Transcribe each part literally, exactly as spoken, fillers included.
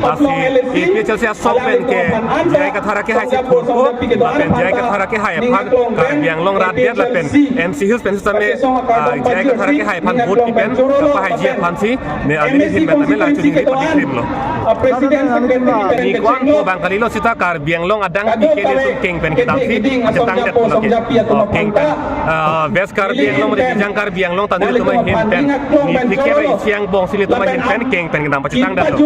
Lasi APHLC asong pen ke J I Kathar akehai si thurpo, lapen J I Kathar akehai aphan Karbi Anglong rat det lapen M C Hills pen sitame, ah, J I Kathar akehai aphan vote pi pen kapahaiji aphansi ne alini hin pen tame la chuningri padi krim lo. Ni ko-an ko bang kalilo sita Karbi Anglong adang P K nelitum keng pen kedam si pachetang det lo ke. Oh, keng pen, ah, West Karbi Anglong mate Bijang Karbi Anglong ta nelitum ahin pen, ni P K bai isi angbong si nelitum ahin pen keng pen kedam pachetang det lo.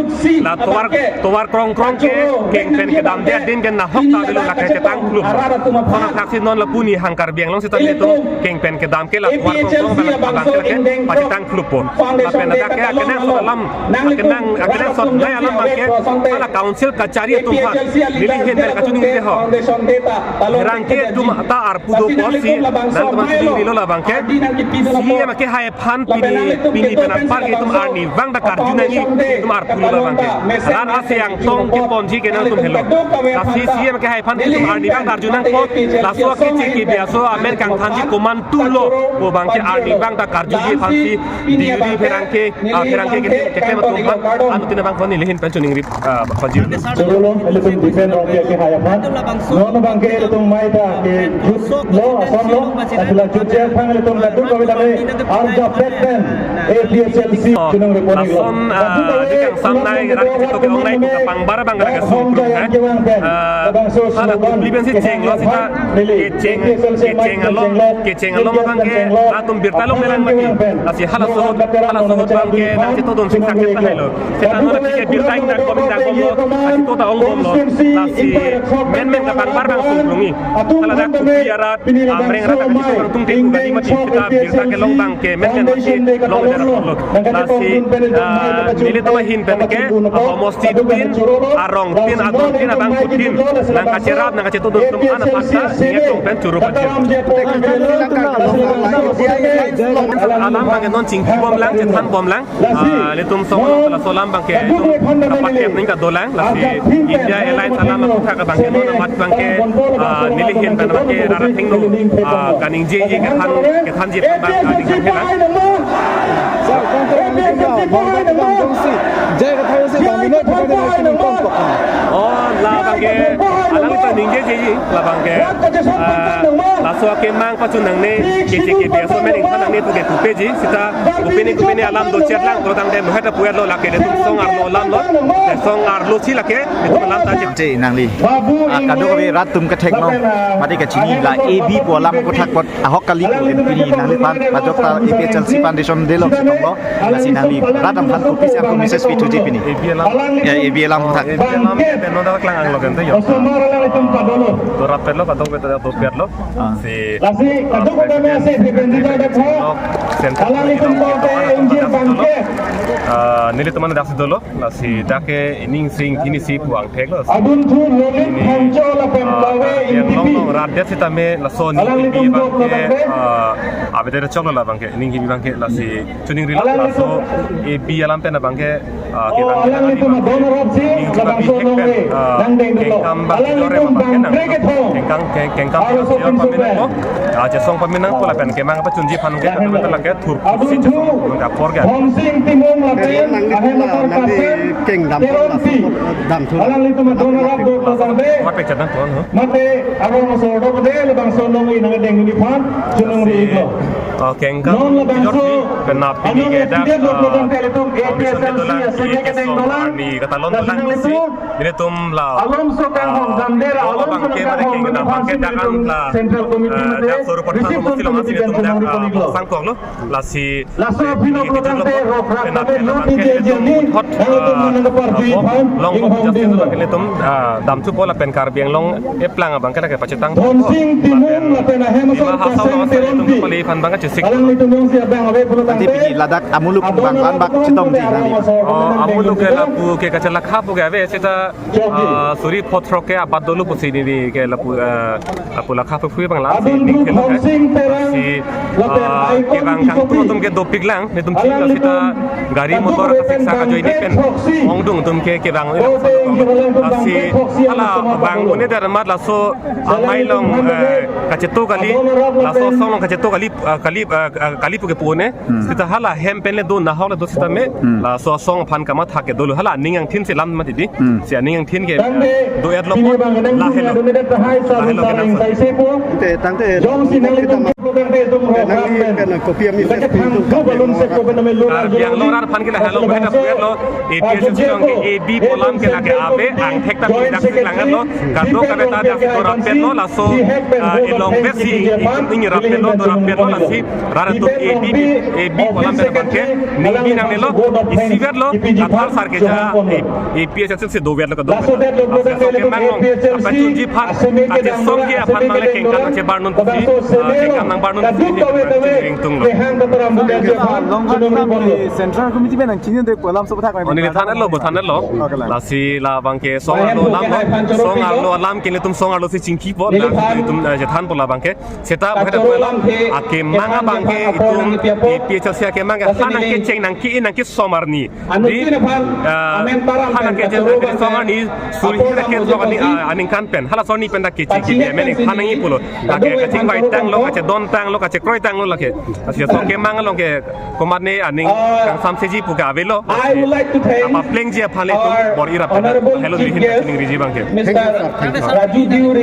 La tovar, tovar krong krong ke keng pen kedam det din ke nahok ta avelo, lake chetang klum. Kona thaksi non lapu ni hang Karbi Anglong sita nelitum keng pen kedam ke la tovar krong krong pen abang ke pachetang klumpo. Lapen ladak ke akenangsot alam, akenang, akenangsot nai alam abang ke hala council kachari atum aphan neli hin pen kachiningri ho. Pherangke atum ta arpu do apotsi nangtum chiningrilo labang ke. C E M akehai aphan pini, pini pen anpar ke itum arnivang ta karju nangji, itum arpu lo labang ke. Ran ase angtong keponji ke nangtum helo. Lasi C E M akehai aphan itum arnivang ta karju nangpo, laso akeche kebi aso amen kangthanji komantu lo pu abang ke arnivang ta karjuji aphansi diri pherangke, ah, pherangke ke keklem atum aphan anuttin abang ko neli hin pen chuningri, ah, pajir. Choro lo, ilitum defend rong ke akehai aphan. Non abang ke ilitum mai ta ke jut lo, ason lo, asila jut je aphan ilitum kaduk kami tame arjapet pen APHLC Oh, chunong reporting lo. Lason, ah, di kangsam nai rat kito ke-ong nai ko kapangbar abang ke sungkrung, eh. Ah, hala tu beli bensi cheng lo sita, kecheng, kecheng along, kecheng along abang ke, latum birta long nelang mati. Lasi hala sohot, hala sohot abang ke nangchetongdun sing sakit ta hai lo. Seta non aphi ke birta ingdang bom ingdang bom lo, lasi to ta ong bom lo. Lasi menmen kapangbar abang sungkrung ni. Hala dak Kuki arat, Amreng arat abang tung te ku kali mati sita birta kelong abang ke menmen mati long der lo. Lasi, ah, nelitum ahin pen ke, ah, homosti tin, arong tin, ador tin, abang tin, nangkacherap, nangkachetongdun atum aphan ta, nelitum pen choro pajir. Alam abang ke non chingki bomlang, chethan bomlang. Ah, ilitum song laso alam abang ke itum kapathap ning ta dolang, lasi India Alliance alam aputhak abang ke non amat abang ke, ah, neli hin pen abang ke rara thengno, ah, kaningjeji kethan, kethanji abang, ah, ningkan helang. Oh, la abang ke alang ta ningje Labang ke, ah, laso akemang pachun nangne, K J K B S amen ingthan nangne pu ke pupeji, sita kopine kopine alam dochet lang, pulo tangte muhet apuet lo lake netum song arlo alam lo, song arlo si lake, netum alam ta chip. Te nangli, ah, kadokave rat atum katheklong, mate kachini la A B pu alam aputhak apot ahok kali pu ke pini nangliphan, ajok ta A P H L C Foundation Day along chetonglo, lasi nangli rat atum aphan kopi si ako message pithuji pini. A B alam. Ya, A B alam aputhak. A B alam, eh, no dak lang anglo kan to yo. Ah, dorap petlo, kadokave ta dopetlo. Ah. Si, lasi, ah, kadokave message di pendita dak ho. Central alanglitum Committee kote dolo, ingjir bangke. Ah, nelitum dak si dolo. Lasi dak ke ining sing kini si puang theklo. Adunthu Lolin Phangcho lapen, ah, Lave Karbi Anglong Ingtipi. Along rat det sitame laso ni alanglitum ipi bang dok ke, ladak ke, ah, abede choklo labang ke, ining kimi bang ke lasi chuning rilo. Alanglitum laso A B alam pen abang ke, ah, oh, kevang alanglitum abang ke adon arap si, ining kimi labangso bang ke nong pen, eh, ah, nang deng dolo. Kengkam bang alanglitum dore abang ke bang nang. Krekethong. Kengkang, keng-, kengkam aro sopin sopin. Pamenang ko. Ah, chesong pamenang ko lapen kemang pachunji aphan ke, ya, kata betul lake thur si chesong pamenang apor ke. Dhonsing Timung lapen, nangli ahem la, atar nangli kasen, kengdam Teron laso Pi. Dam thur. Alanglitum adon arap dok ladak de. Apa cek dan tuan, huh? Mate, arong aso dok de, labangso nong inang deng ni phan, chunong ri lo. Ah, kengkang non labangso, penap ini anong ke dak, tidak lo, ah, program ke itu, foundation A P S L C itu lang, asli ke kedeng song dolang. Arni kata lon dolang si. Nelitum la, alomso kanghon, ah, jamder, alomso abang ke kanghon, mane kengkang abang ke dakan la, Central Committee, eh, mate dak soru pertama Reception mesti lo Committee masih nelitum dak, ah, sangkok lo. Lasi laso pino ini program kita te lo, rok rak kena kame kena luti bangke dia nelitum jernih, hot, nelitum, ah, mana kepar ah, jui pon, long ing pon hong justice ding lo. Bangke nelitum, ah, dam thupo lapen Karbi Anglong eplang abangke lake pachetang. Dhonsing Timung lapen ahem asor Dima Hasao Kaseng nang Teron nelitum Pi. Kepali aphan bangke chesik. Alanglitum jongsi abang ave pulo tangte. Nanti pini ladak amuluk adon bang arap bak atum chetongji nang. Oh, amuluk ke lapu ke kachelakha pu ke ave seta, ah, suri photrok ke abat dolo pusi neli ke lapu, ah, lapu lakha phu phu bang lang si ning thelo ke. Adunthu Khonsing Terang si, lapen, ah, Icon kevang kangtung Diksopi. Atum ke dopik lang, netum chingla sita alanglitum gari motor kadokave kasiksa pen kajoine pen proxy. Ongdung atum ke kevang. Oh, deng, kevang atum si bangke proxy hala alam sama bang dolo. Une dar mat laso, ah, amei along, eh, kacheto kali, adon arap laso lapen asong along kacheto kali, ah, kali, ah, ah, kali pu ke pu une. Hmm. Sita hala hem pen le do, nahok le do sitame. Hmm. Laso asong aphan kamatha ke dolo, hala aning angthin si lam mati di. Hmm. Si aning angthin ke, tangte, eh, do-et lo pini po, bang kedeng lahelo. Dunia dunia tahai sa lahelo sa kenang ring sa. Sai sepo. Tangte, tangte, jongsi nanglitum kita ma-, tangte itu tangte nangli merokam pen. Pen kopi ami lagi ses thang pintu tu balun kapi sepo pen ame lo. Karbi Anglong rat aphan ke lahelo, beta puet lo. A P H L C along ke A B pu alam ke lake ave, angthek ta pindak si lang lo. Kadokave ta dak si dorap petlo, laso, ah, elong vet si, itum ning rap petlo, dorap petlo, lasi rat atum A B, A B pu alam pen abangke ningbi nangnelo, isivet lo, athar sar keja, A P H L C si dovet lo kadokave. Laso det lo, laso program ke kemang along, A P H L C, apa chunji aphan, asemi ke kachesong ke aphan nangle kengkam nangchebar non pusi, ah, kengkam nangbar non pusi, kadokave ta ringtung lo. Kehang kataram budaya aphan, long chunong ri pon lo. Central Committee pen nangchini de pu alam so pathak. Oh, neli than lo, bo than lo. Okay, lang. Lasi labangke song arlo alam lo, song arlo alam ke nelitum song arlo si chingkipo, nelitum, eh, chethanpo labangke. Seta bahai dak alam ke akemang abangke itum A P H L C akemang ke ha nangkecheng nangke-i nangkesom arni. Di, eh, ha nangkecheng nangke-i nangkesom arni, suri hini nangkejok arni, ah, aningkan pen. Hala soni pen dak kechi kebi amen ha nangji pulo. Lake kachingvai tanglo, kachedontanglo, kachekroitanglo lake. Lasi so kemang along ke komatne aning kangsam seji pu ke avelo. I would like to thank apa plengji aphan le itum bor-i rap honorable helo chief di hin guest, chining riji abangke. Mister Raju Deuri.